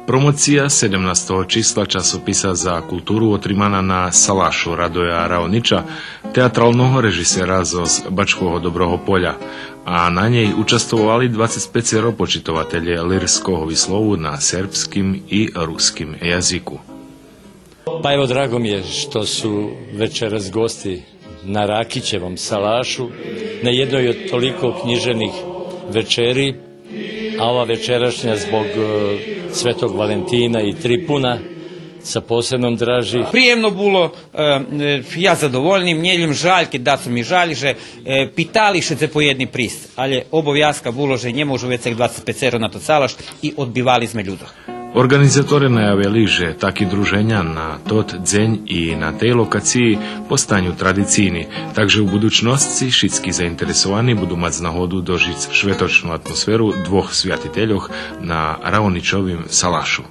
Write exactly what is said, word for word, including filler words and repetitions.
Промоция седемнастого числа часописа За културу отримана на Салашу Радоя Раонича, театралного режисера зоз Бачкого Доброго Поля, а на нєй участвовали двацец пецеро почитователє лирского вислову на сербским и руским язику. Pa evo, drago mi je što su večeras gosti na Rakićevom salašu, na jednoj od toliko književnih večeri, a ova večerašnja zbog, e, Svetog Valentina i Tripuna sa posebnom draži. Приємно було, е, е, я задовольный, мнє лєм жаль, кед дацо ми жаль, же, е, питали ше дзе по єдни присц, алє обовязка було же нє можу вецей двацец пецеро на тот салаш и одбивали зме людзох. Орґанизаторе наявели же таки друженя на тот дзень и на тей локациї постаню традицийни, так же у будучносци шицки заинтересовани буду мац нагоду дожиц шветочну атмосферу двох святительох на Раоничовим салашу.